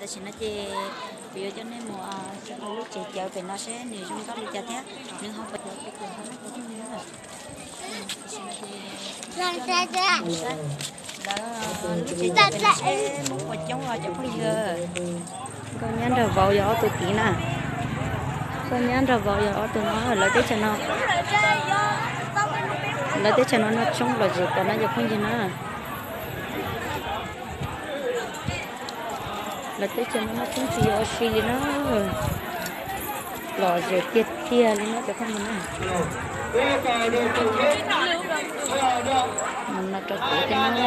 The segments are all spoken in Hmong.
Tam sim no ces kuv yuav coj nej mus saib lub tsev cawv pem no seb nws zoo nkauj li cas thiab nws ho puas cov pes kws ho na cov phooj ywg na. Tam sim no ces lawv lub tsev cawv pem no seb muaj puas coob os cov phooj ywg. Nkauj Nyab nrog vauv yog ob tug tid na. Nkauj Nyab nrog vauv yog ob tug no, lawv teb chaws no, lawv teb chaws no noj tshoob lom zem kawg na cov phooj ywg na. Lawv teb chaws no noj tshoob tsis yog ua si li na. Lom zem tiag tiag li na cov phooj ywg na. Mus no rau pem thiab na.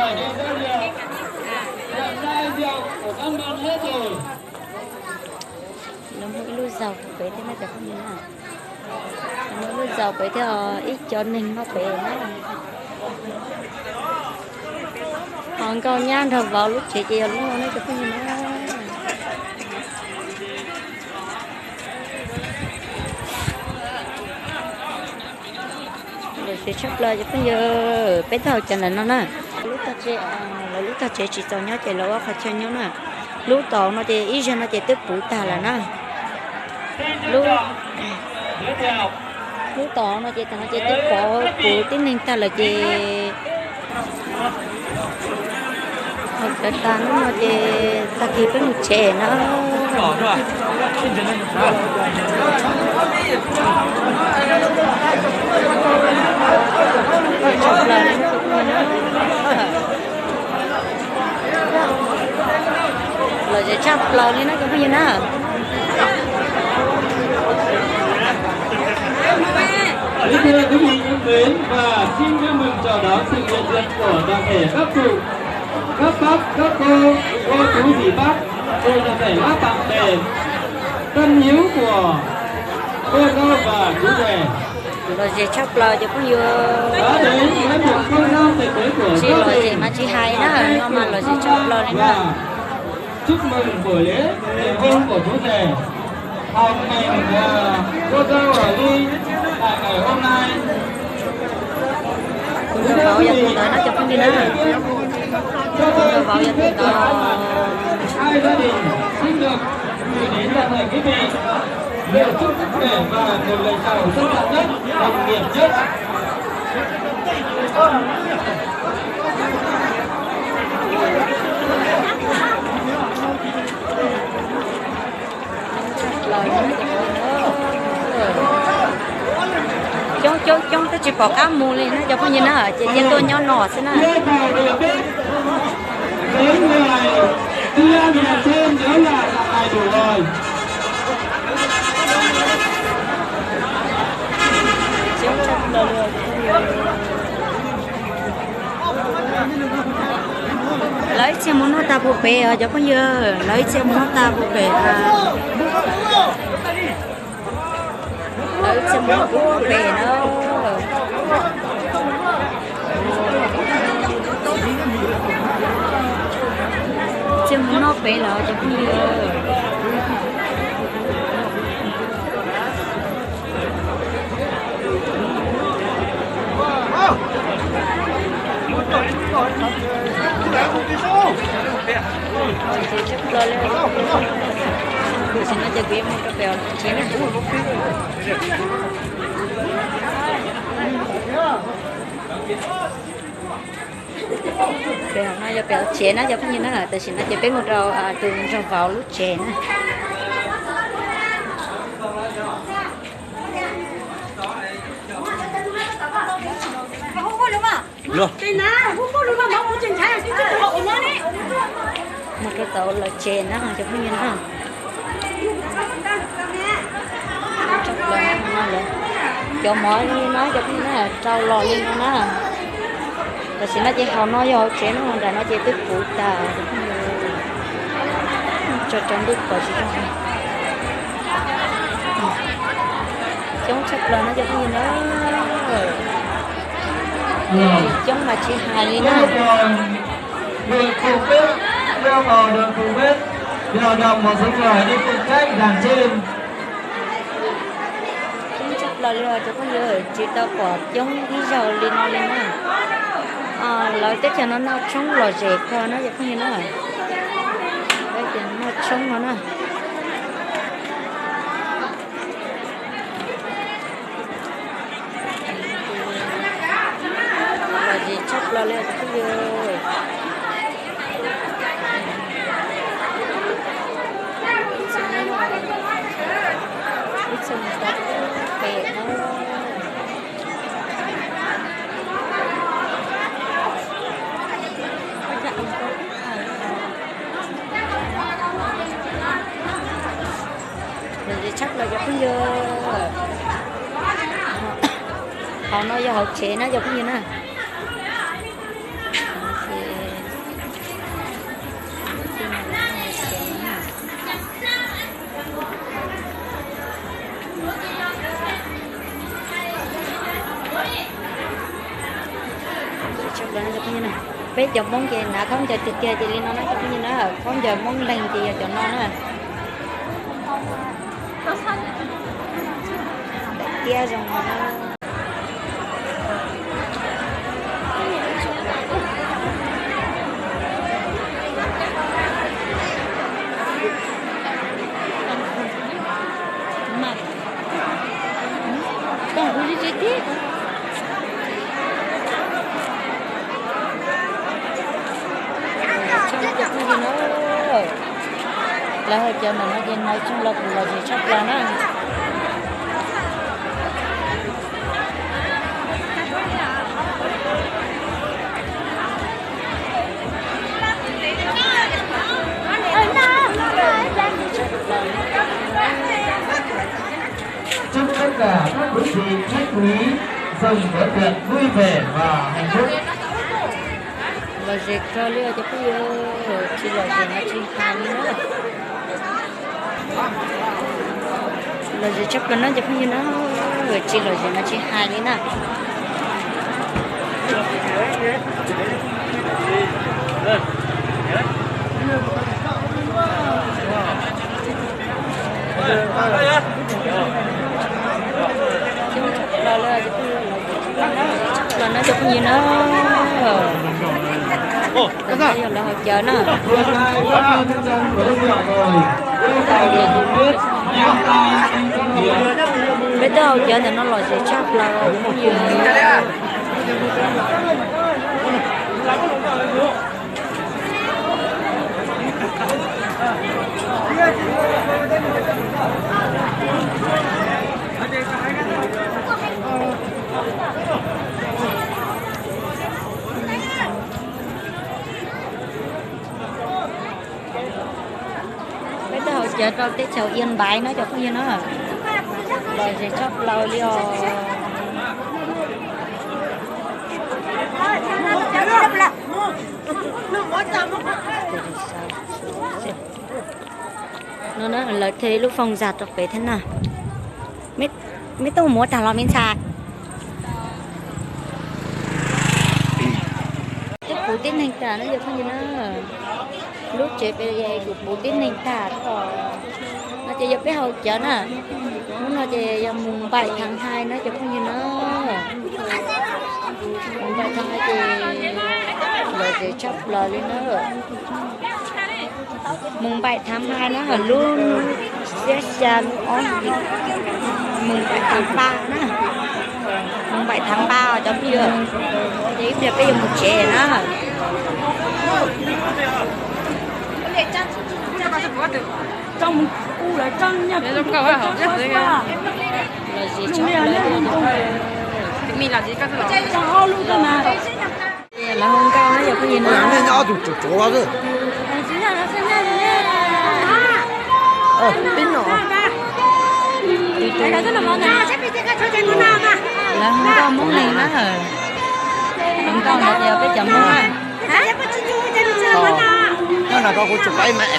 Lawv muaj ib lub zaug pem thiab na cov phooj ywg na. Lawv muaj ib lub zaug pem thiab, ib co neeg noj pem na. Ho Nkauj Nyab nrog vauv lub tsev ces yog lub no na cov phooj ywg na. Lom zem tshaj plaws cov phooj ywg, peb taug hauv cov ntawm no na. Lub tog tsev, lawv lub tog tsev tsis txaus nyob ces lawv ua qhov chaw nyob na. Lub tod no ces ib zaug no ces twb puv tag lawm na. Lub, lub tod no ces tam no ces twb pov puv tib neeg tag lawm ces, hauv cov tag lub no ces tag kis peb mus tsev na. Lom zem tshaj plaws li na cov phooj ywg na. Kính thưa quý vị, em mến và xin vui mừng chào đón sự hiện diện của đoàn thể các cụ, các bác, các cô, cô chú dì bác, cùng toàn thể các bạn bè, thân hữu của cô dâu và chú rể. Lom zem tshaj plaws cov phooj ywg. Tsis lom zem mas tsis hais na, no mas lom zem tshaj plaws li na. Chúc mừng buổi lễ thành hôn của chú rể. Hồng hạnh, à, cô dâu ở Ly tại ngày hôm nay. Tus nraug vauv yog tus ntawd na cov phooj ywg na. Tus nraug vauv yog tus ntawd. Hai gia đình xin được gửi đến toàn thể quý vị lời chúc sức khỏe và một lời chào chân thành nhất, nồng nhiệt nhất. Coob coob coob twb tsis pom qab mus li na cov phooj ywg na, ces cia tuaj nyob no xwb na. Coob tshaj plaws li. Lawv ib txhia mus noj tag puag pem os cov phooj ywg, lawv ib txhia mus noj tag puag pem. Lawv ib txhia mus noj puag pem na. Txhia mus noj pem lawm cov phooj ywg. Tam sim no ces kuv yuav mus rau pem tsev na. Pem no yog pem tsev na cov phooj ywg na, tam sim no ces peb mus rau tus nraug vauv lub tsev na. Mus rau tom lawv tsev na cov phooj ywg na. Cov mov li no cov phooj ywg na, rau los li no na. Tam sim no ces hauv no yog hauv tsev na, nram no ces twb puv tas. Tso rau ntuj kom tsis zoo. Coob tshaj plaws no cov phooj ywg na. Coob mas tsis hais li na. Được phủ quyết, yêu cầu được phủ quyết, điều động một số người đi phụ trách dàn trên. Coob tshaj plaws li os cov phooj ywg, tsis tau pom coob ib zaug li no li na. Lawv teb chaws no noj tshoob lom zem kawg no cov phooj ywg na. Teb chaws no noj Tshoob no na. Lom zem tshaj plaws li os cov phooj ywg. Ib txhia mus tau pem no. Lom zem tshaj plaws cov phooj ywg. Hauv no yog hauv tsev na cov phooj ywg na. Peb cov Hmoob ces hnav khaub ncaws tiag tiag ces li no na cov phooj ywg na, khaub ncaws Hmoob Leeg ces yog cov no na. Daim tiab zoo no na. Lawv hais cov ntawm no ces hnov tsoog los kuv lom zem tshaj plaws na. Chúc tất cả các quý vị khách quý dừng bữa tiệc vui vẻ và hạnh phúc. Lom zem kawg li os cov phooj ywg, tsis lom zem mas tsis hais li na. Lom zem tshaj plaws na cov phooj ywg na, tsis lom zem mas tsis hais li na. Los no cov phooj ywg na, yog lawv hauv cawv na. Peb twb hauv cawv ntawm no lom zem tshaj plaws os cov phooj ywg. Peb twb hauv cawv rau teb chaws Yên Bái na cov phooj ywg na. Lom zem tshaj plaws li os. No na, lawv thuê ib lub phòng giặt rau pem thiab na. Meb tuaj mus ua tag los me ntxhais? Twb puv tib neeg tag na cov phooj ywg na. Lub tsev pem kuj puv tib neeg tag os. No ces yog peb hauv cawv na. Hnub no ces yog mùng bảy tháng hai na cov phooj ywg na. Mùng bảy tháng hai ces lom zem tshaj plaws li na. Mùng bảy tháng hai na, lub xiab xya lub ob, mùng bảy tháng ba na, mùng bảy tháng ba cov phooj ywg, ces ib pliag peb yuav mus tsev na. Lawv hu nkauj na cov phooj ywg na. Peb no. Lawv hu nkauj Hmoob Leeg na. Hu nkauj no ces peb cov Hmoob na. No no ko kuv tsum qaib mas.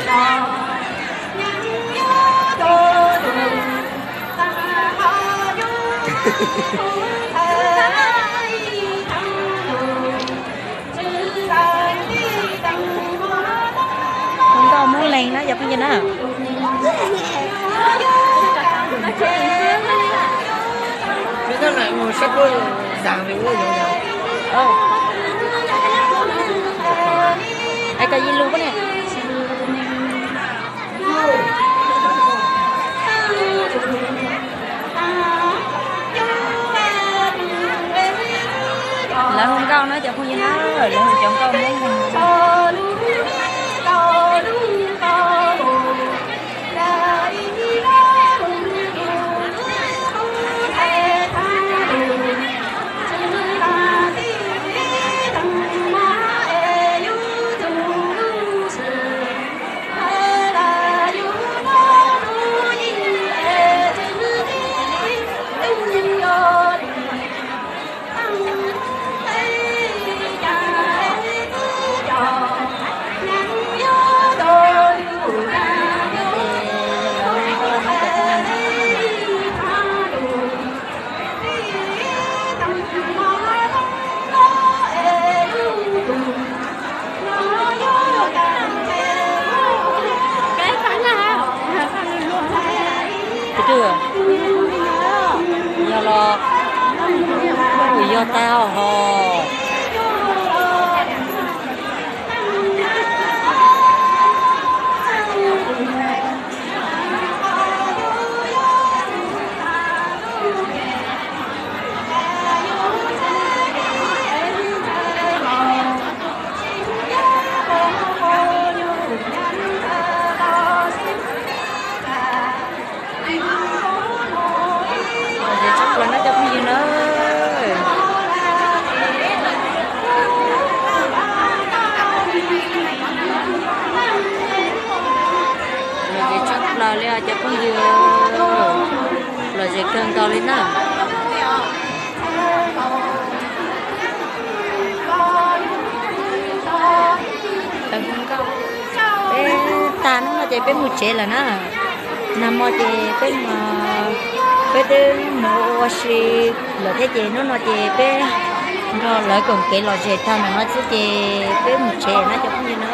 Hu nkauj Hmoob Leeg na cov phooj ywg na. Hais kom Yi Lus pab ne. Lawv hu nkauj na cov phooj ywg na, lawv hu cov nkauj Hmoob. Yog los, yog tau ho. Lom zem tshaj plaws na cov phooj ywg na. Lom zem tshaj plaws li os cov phooj ywg, lom zem kawg nkaus li na. Peb tag hnub no ces peb mus tsev lawm na. Nag hmo ces peb, peb twb mus ua si lawm thiab ces hnub no ces peb nrog lawv koom kev lom zem tag ntawm no xwb ces peb mus tsev na cov phooj ywg na.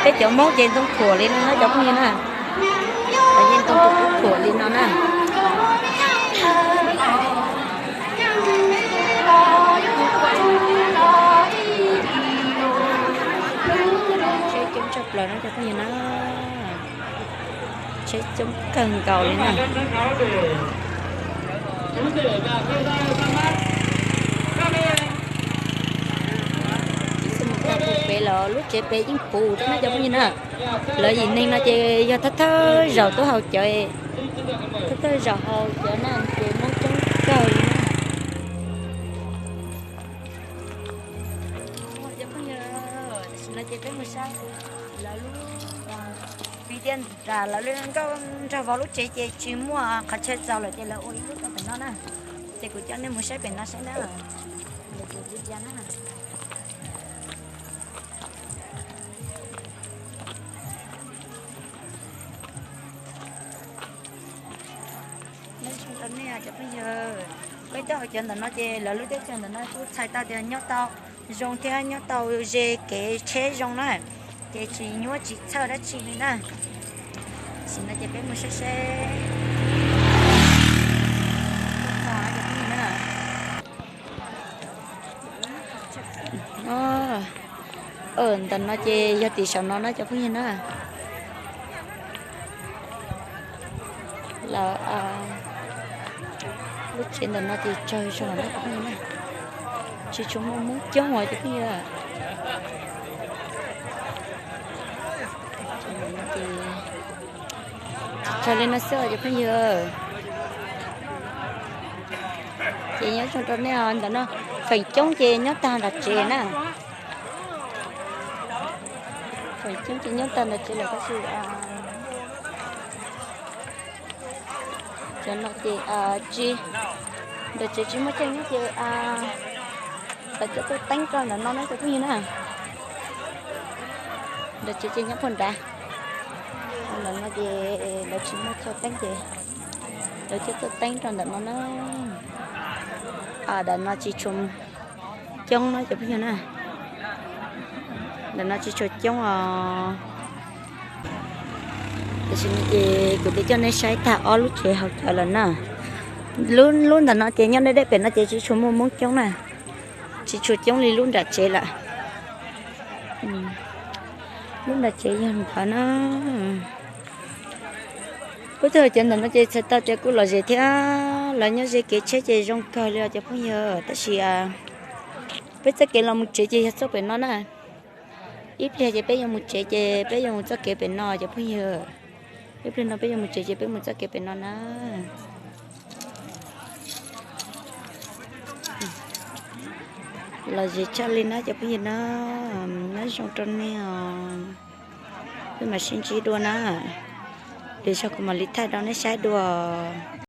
Peb cov Hmoob ces ntoo thuam li no na cov phooj ywg na. Cov yeej ntoo tus kub thuam li no na. Tsheb coob tshaj plaws na cov phooj ywg na. Tsheb coob kawg nkaus li na. Ib txhia mus tag pem los lub tsev pem yeej puv thiab na cov phooj ywg na. Lawv yim neeg no ces yog thawj thawj zaug tuaj haus cawv, thawj thawj zaug haus cawv na ces Hmoob coob kawg li na. Cov phooj ywg, tam sim no ces peb mus saib lawv lub, vim tias nram lawv nkauj nraug vauv lub tsev ces tsis muaj qhov chaw txaus lawm ces lawv ua ib lub rau pem no na. Ces kuv coj nej mus saib pem no saib na. Lawv ua li cas na. Nyob zoo rau nej cov phooj ywg, peb tuaj haus cawv ntawm no ces lawv lub teb chaws ntawm no kuj txhais tau tias nyob tau zoo thiab nyob tau ze kev tsheb zoo na, ces tsis nyuaj tsis txhawj dab tsi li na. Tam sim no ces peb mus saib seb. Ntawm no ces yog tim saum no na cov phooj ywg na. Lawv lub tsev ntawm no ces tsawg zog na cov phooj ywg na. Tsis tshua muaj Hmoob coob os cov phooj ywg. Tsawg li no xwb os cov phooj ywg. Ces nyob zoo rau nej ntawm no, feem coob ces nyob tag nram tsev na. Feem coob ces nyob tag nram tsev lawm tab sis cov no ces tsis, nram tsev tsis muaj chaw nyob ces lawv coj tuaj teeb rau ntawm no na cov phooj ywg na. Nram tsev ces nyob puag nrad, ntawm no ces lawv tsis muaj chaw teeb ces lawv coj tuaj teeb rau ntawm no na. Ntawm no tsis tshua coob na cov phooj ywg na. Ntawm no tsis tshua coob os. Tam sim no ces kuv twb coj nej saib tag ob lub tsev hauv tsev lawm na. Lub, lub ntawm no ces nyob deb deb pem no ces tsis tshua muaj Hmoob coob na, tsis tshua coob li lub nram tsev lawm. Lub nram tsev yog ntawd na. Peb txoj kev ntawm no ces txhais tau tias kuj lom zem thiab, lawv nyob ze kev tsheb ces zoo kawg li os cov phooj ywg. Tab sis peb txoj kev los mus tsev ces yog txoj pem no na. Ib pliag ces peb yuav mus tsev ces peb yuav mus txoj kev pem no cov phooj ywg. Ib pliag no peb yuav mus tsev ces peb mus txoj kev pem no na. Lom zem tshaj li na cov phooj ywg na. Nyob zoo rau nej os. Peb mam sib ntsib dua na. Lwm zaug kuv mam li thaij rau nej saib dua.